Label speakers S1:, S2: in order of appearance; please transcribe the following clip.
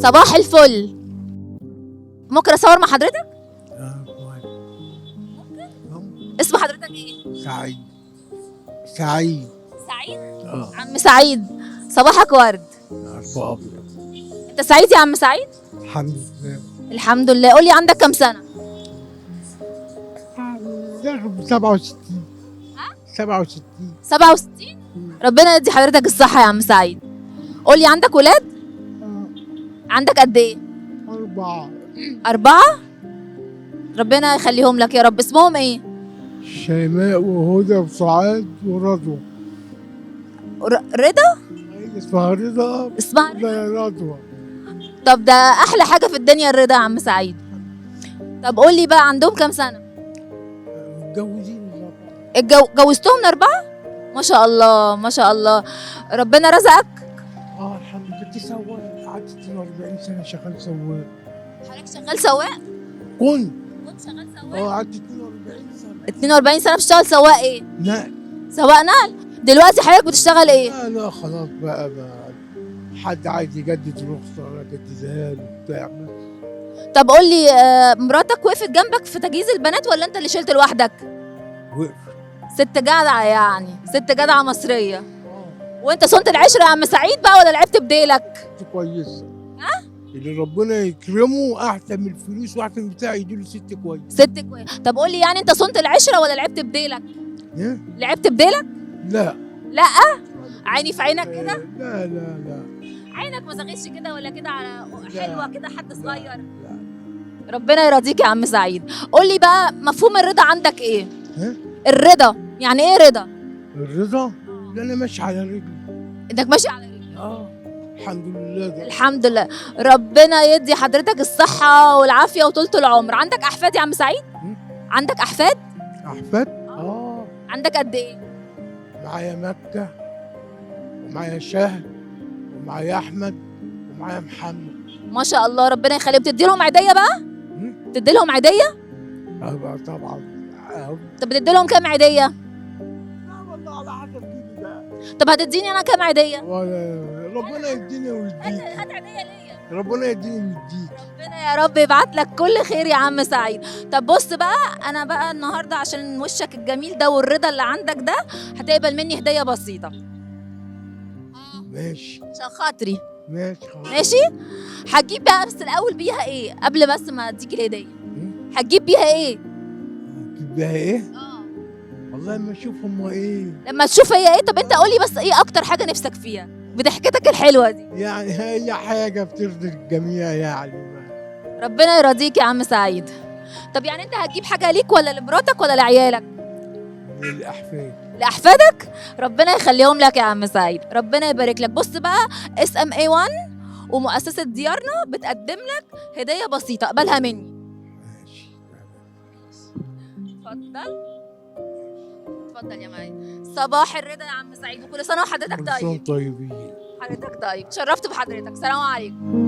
S1: صباح الفل. ممكن اصور مع حضرتك؟ اسم حضرتك ايه؟
S2: سعيد. سعيد.
S1: سعيد؟
S2: اه.
S1: عم سعيد، صباحك ورد.
S2: عارفه ابيض.
S1: انت سعيد يا عم سعيد؟
S2: الحمد لله.
S1: الحمد لله. قولي عندك كام سنة؟
S2: داخل في 67. 67.
S1: 67؟ ربنا يدي حضرتك الصحة يا عم سعيد. قولي عندك ولاد؟
S2: آه،
S1: عندك قد ايه؟
S2: أربعة.
S1: 4؟ ربنا يخليهم لك يا رب. اسمهم ايه؟
S2: شيماء وهدى وسعاد ورضوى.
S1: رضا؟
S2: اسمها رضا.
S1: اسمها رضا؟
S2: لا، رضوى.
S1: طب ده احلى حاجة في الدنيا الرضا يا عم سعيد. طب قولي بقى عندهم كام سنة؟
S2: متجوزين الأربعة.
S1: جوزتهم الأربعة؟ ما شاء الله ما شاء الله، ربنا رزقك.
S2: اه الحمد لله. كنت سواق، قعدت 42 سنة شغال سواق.
S1: حضرتك شغال سواق؟
S2: كنت.
S1: كنت شغال سواق؟
S2: اه قعدت 42 سنة.
S1: 42 سنة بتشتغل سواق ايه؟
S2: نقل.
S1: سواق نقل. دلوقتي حضرتك بتشتغل ايه؟
S2: لا لا خلاص بقى، حد عايز يجدد رخصة أنا أجددها له بتاع.
S1: طب قول لي، مراتك وقفت جنبك في تجهيز البنات ولا انت اللي شلت لوحدك؟
S2: وقفت.
S1: ست جدعة يعني، ست جدعة مصرية. وانت صنت العشرة يا عم سعيد بقى ولا لعبت بديلك؟
S2: ست كويسة. ها؟ اللي ربنا يكرمه أحسن من الفلوس وأحسن من بتاع، يديله ست كويس.
S1: ست كويس. طب قول لي يعني انت صنت العشرة ولا لعبت بديلك؟
S2: إيه؟
S1: لعبت بديلك؟
S2: لا.
S1: لا؟ عيني في عينك كده؟
S2: لا لا لا.
S1: عينك ما زغتش كده ولا كده على
S2: لا.
S1: حلوة كده حد صغير؟
S2: لا.
S1: ربنا يرضيك يا عم سعيد. قول لي بقى مفهوم الرضا عندك ايه؟
S2: ها؟
S1: الرضا يعني ايه رضا؟
S2: الرضا؟ لا انا ماشي على رجلي.
S1: انك ماشي على رجلك.
S2: اه الحمد لله. ده
S1: الحمد لله. ربنا يدي حضرتك الصحة والعافية وطولة العمر. عندك أحفاد يا عم سعيد؟ عندك أحفاد؟
S2: أحفاد؟ اه.
S1: عندك قد إيه؟
S2: معايا مكة ومعايا شهد ومعايا أحمد ومعايا محمد.
S1: ما شاء الله ربنا يخليهم. بتدي لهم عيدية بقى؟ بتدي لهم عيدية؟
S2: اه طبعا.
S1: طب بتدي لهم كام عيدية؟
S2: لا والله على حسب جيبي بقى.
S1: طب هتديني أنا كام عيدية؟
S2: ربنا يديني ويديك.
S1: هات عيدية ليا.
S2: ربنا يديني ويديك.
S1: ربنا يا رب يبعت لك كل خير يا عم سعيد. طب بص بقى، انا بقى النهارده عشان وشك الجميل ده والرضا اللي عندك ده هتقبل مني هديه بسيطه.
S2: ماشي.
S1: عشان خاطري.
S2: ماشي خلاص.
S1: ماشي. هتجيب بقى بس الاول بيها ايه قبل بس ما اديك الهديه؟ هتجيب بيها ايه؟
S2: هتجيب بيها ايه؟ والله ما اشوف هما ايه.
S1: لما تشوف هي ايه. طب انت قولي بس ايه اكتر حاجه نفسك فيها بضحكتك الحلوه دي؟
S2: يعني هي حاجه بترضي الجميع يعني.
S1: ربنا يرضيك يا عم سعيد. طب يعني انت هتجيب حاجه ليك ولا لمراتك ولا لعيالك؟
S2: للاحفاد.
S1: لاحفادك؟ ربنا يخليهم لك يا عم سعيد، ربنا يبارك لك. بص بقى، SMA 1 ومؤسسه ديارنا بتقدم لك هديه بسيطه، اقبلها مني.
S2: ماشي.
S1: اتفضل اتفضل يا معلم. صباح الرضا يا عم سعيد، وكل سنه وحضرتك
S2: كل سنة
S1: طيب.
S2: طيبين.
S1: حضرتك طيب، اتشرفت بحضرتك. سلام عليكم.